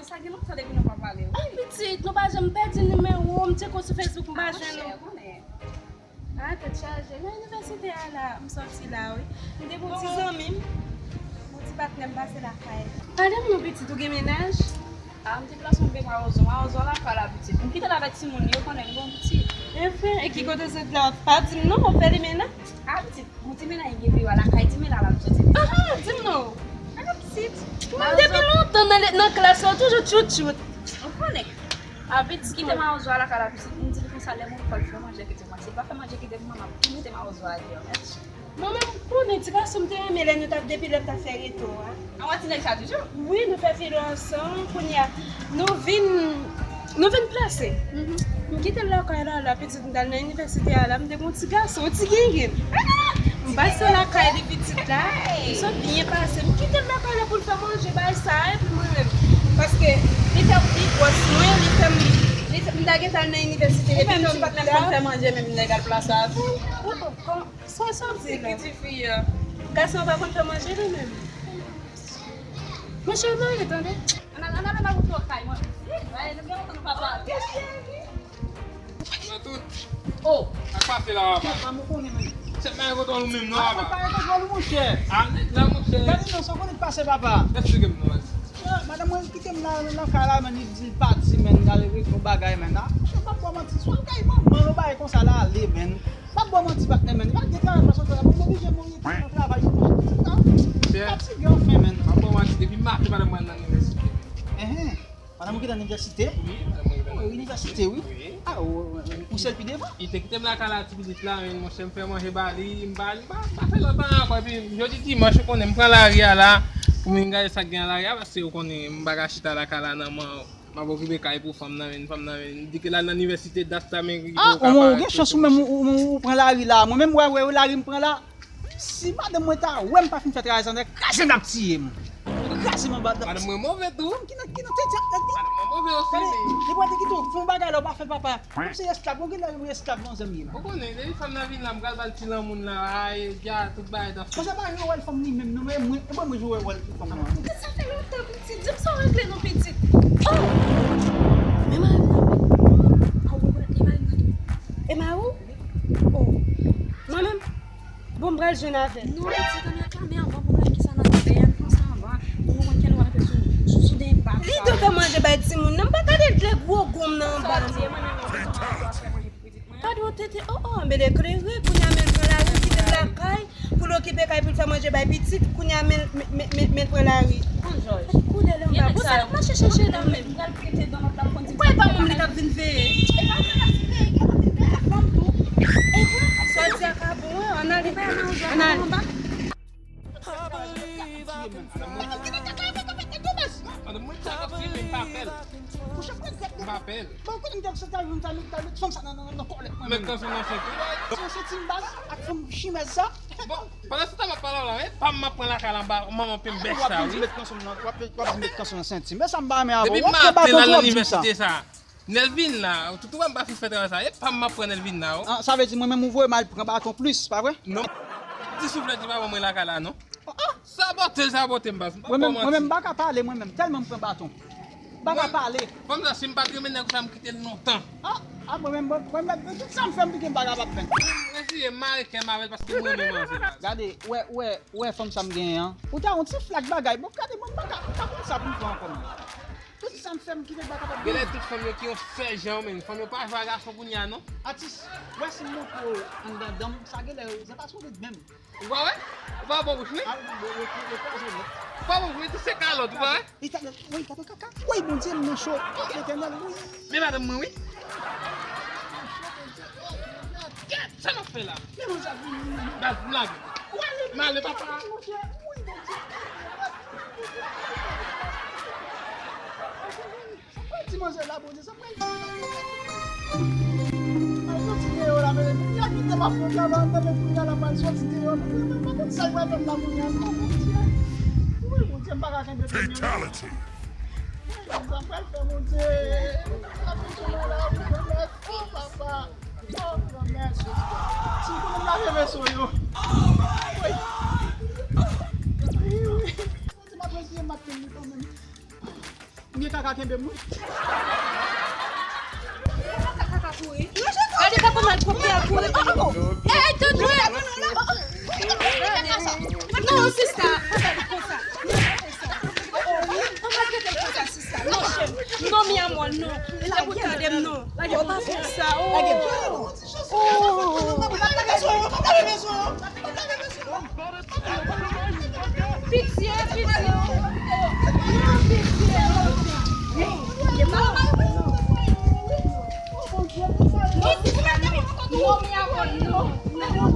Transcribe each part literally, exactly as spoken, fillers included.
Sa gen lontan depi nou pa pale, wi. Ay, pitit, nou pa janm pèdi nimewo w, m tcheke w sou Facebook, m pa jwenn ou. Ah, tèt chaje. Nan inivèsite a la, m sòti la, wi. M te gen yon ti zanmi m, yon ti patnè m pase lakay. Pale m non, pitit, ou gen mennaj? Ah, m te plase yon bebe mawozo, mawozo lakay la, pitit. M kite l avèk timoun li, ou konnen m gon pitit. Enfen, e ki kote w sot la? Pa di m non, w ap fè li mennaj? Ah, pitit, gon ti mennaj gen pi wa lakay, di m la, la, m sòti. Ah, di m non. Ah, pitit. Mwen depi lontan nan, nan klas la, toujou tchout tchout. Ou konnen. Ah, pitit, kite mawozo a lakay la, pitit. M di l konsa, lè mwen fè l fè manje, kite mwen. Si l pa fè manje, kite pou manman, pou mete mawozo a deyò, mèt. Manman, m konnen ti gason m te renmen lè nou t ap depi lè m t ap fè reto a. An wè ti nèg sa toujou? Wi, nou fè filo ansanm, kounye a, nou vin, nou vin plase. M kite l lakay la, la, pitit, m t al nan inivèsite a la, m te gon ti gason, ti ginyin. M pase lakay li, pitit la, m sot byen pase. M kite l lakay la pou l fè manje, bay sa, epi mwen menm. Paske li fè, li bòs mwen, li fè m, li fè, m ta gentan al nan inivèsite, epi menm si w pa t menm konn fè manje, menm nèg al plase avè w. Sa, sa w di la? Ki ti fi a? Gason an pa konn fè manje li menm. Monchè, nou ale, tande. Ann al, ann al, ann al wout lakay mwen. Ay, nou gen lontan nou pa pale. Nan tout. Oh! Sa k pase la, papa? Papa, m konnen, men. Se pa yon kontwòl ou menm, non, papa? Pa yon kontwòl ou, monchè. Ah, nèg la, monchè. Gade non, sa w konnen k pase, papa? Eksplike m non, mèsi. Ah, madanm mwen kite m la, nan kay la, men li di l pati, men, l al regle yon bagay, men. Ah, monchè, m p ap ba w manti. Swa l kay manman l, yon bagay konsa, l ale, men. M p ap ba w manti, patnè, men. Li pa gen travay, paske m oblije mwen rete nan travay, monchè. Fatige anfen, men. M p ap ba w manti, depi maten, madanm mwen nan inivèsite. Enhen. Madanm ou ki nan inivèsite? Wi, madanm mwen ki nan inivèsite, wi. Wi. Ah, ou, ou, ou pouse l pi devan? Li te kite m lakay la ti pitit la, men monchè, m fè manje ba li, m ba li, m pa, m pa fè lòt bagay ankò. Epi, jodi dimanch, ou konnen, m pran lari a la, pou m vin gade sa k gen nan lari a, paske ou konnen, m pa ka chita lakay la nan man, m ap okipe kay pou fanm nan, men fanm nan, men di ke l al nan inivèsite, dat sa, men ki pou kapab. Ah, ou gen chans, ou menm, ou, ou, ou pran lari la. Mwen menm, wè, wè, lari m pran la. Si madanm mwen ta wè m pa fin fè travay sa, l kraze m, l ap tiye m. Kraze m anba. Madanm mwen move tou. Fanm ki nan, ki nan tete ap tande. Madanm mwen move osi. Tande, li pral te kite w fè yon bagay la, ou pa fè l, papa. Ou se esklav, ou genlè yon esklav manzè m ye la. Ou konnen, depi fanm nan vin la, m pral ba l ti lanmou l la, ay, dja, tout bagay ta fini. Konsa pa jwe wòl fanm li menm, non, men mwen, e mwen, mwen jwe wòl fanm nan. Sa fè lontan, pitit, di m sa w regle non, pitit. Oh! Men mari m nan, wi. Ah, wi, wi, e mari m nan tou. E mari w? Oh. Mwen menm, Bon, m pral jwenn avè l. Non, pitit, ann reklame anvan pou m lage sa nan tè a, pran sa anvan. Pou nou konn kè nou ap sou, sou, sou de enpak sa. Li dwe fè manje bay timoun nan, m pa tande l lè gwo gonm nan anba. Sa w di, e mwen menm, non, pitit mwen, sa fè manje pou pitit mwen. Gade yon tete, oh, oh, anben l eklere, kounye a men l pran lari, kite l lakay, pou l okipe kay, pou l fè manje bay pitit, kounye a men, men, men, men, men l pran lari. Konn Jòj. Koulè l anba. Bon, sa l ap mache chèche la menm. Ou kwè e pa manman li t ap vin veye? E pa manman li t ap vin veye, li t ap vin veye ak fanm tou. E bon, sa w di a ka bon, wi, ann ale. Ann ale. Madanm mwen sa k ap filme, m pa pè l. M pa pè l. Bon, kote m te sot la, m ta met, ta met fanm sa nan, nan, nan, nan kòlèt mwen menm. Met kanson nan senti w. Kanson senti m baz ak fanm chimèz sa. Bon, pandan se tan m ap pale la, e pa m ap pran lakay la, m pa, manman pe m bèch sa, wi. W ap vin met kanson nan, w ap, w ap vin met kanson nan senti m. E sa m pa renmen avè w. Depi maten l al nan inivèsite sa. Nelvin la, toutou m pa fin fè travay sa. E pa m ap pran Nelvin la, o. Ah, sa vle di mwen menm ou voye m al pran baton plis, pa vre? Non. Ti souflèt li pa ban mwen lakay la, non. Ah, ah. Sabote l, sabote m, baz. M pa ba w manti. Mwen menm, mwen menm, m pa ka pale, mwen menm, tèlman m pran baton. M pa ka pale. Fanm sa, si m pa t renmen nèg sa, m kite l lontan. Ah, ah, mwen menm, mwen, mwen menm, tout sa m fè, m pike m pa kapab fè. M eseye mare kè m avè l paske m renmen manzè la. Gade, wè, wè, wè, fanm sa m genyen an. Ou ta yon ti flak bagay. Bon, gade, mwen, m pa ka, m pa konn sa pou m fè ankò, mwen. Tout sa m fè, m kite m pa kapab. Genlè tout fanm yo ki yon sèl jan yo menm. Fanm yo pa jwe a gason kounye a, non. Atis, wè si m montre w anndan dan m, sa genlè, se pa sou lit menm. Ou pa wè? Ou pa bon bouch, wi. Ou pa bon bouch, wi, tout se kalòt, ou pa wè? Etènèl, wi, kaka, kaka. Wi, Bondye, m nan cho. Etènèl, wi. Men madanm mwen, wi. Kèt, sa n ap fè la? Men Bondye ap vini. Baz, m lage. M ale, papa. Sa pral di manzè la, Bondye, sa pral di. Al soti deyò la, men, y a kite m ap fè travay, men kounye a l ap al soti deyò. Men, men, men, men, sa y pral fè m la kounye a, non, Bondye. Wi, Bondye, m pa ka kenbe tèt mwen. Fatality. Sa pral fè, Bondye. L ap vin sou mwen la, wi, Bondye. Oh, papa. Oh, granmèsi. Si m konnen m lave veso yo. Wi. Wi, wi. Bondye, m ap reziye, m ap tann li kanmenm. Gen kaka kenbe m wi. Gade papa m al kote al kouri. Ey, tande. Non, sista, pa gade konsa. Non, pa gade konsa, sista. Non, cheri. Non, mi amor, non. Se pou tande m, non. Ou pa fè sa, oh. Pitye, pitye. Non, pitye, non. Non, non, mi amor, non. Non, non.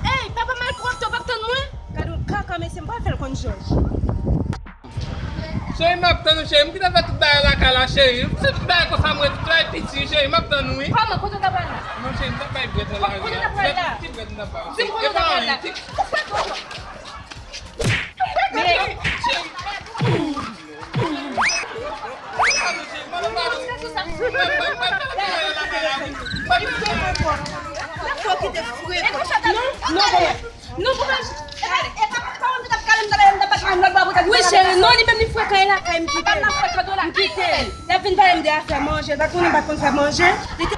Ey, papa m al kote w p ap tann mwen. Gade yon kaka mesye, m pral fè l konn jòj. Cheri, m ap tann ou, cheri. M gentan fè tout bagay lakay la, cheri. Se tout bagay konsa mwen, tout bagay piti, cheri. M ap tann ou, wi. Kòman? Kote w t ap pral la? Non, cheri, m t ap bay brèd nan lari a. Kote w t ap pral la? Ti brèd m t ap bay. Di m kote w t ap pral la. Ou fè kote w? Men, cheri. Fò kite frekan. Non, non, non, non, papa. Wi, cheri, non, li menm li frekan, e lakay m kite. M kite. L ap vin pale m de afè manje, l pa konnen m pa t konn fè manje. Li te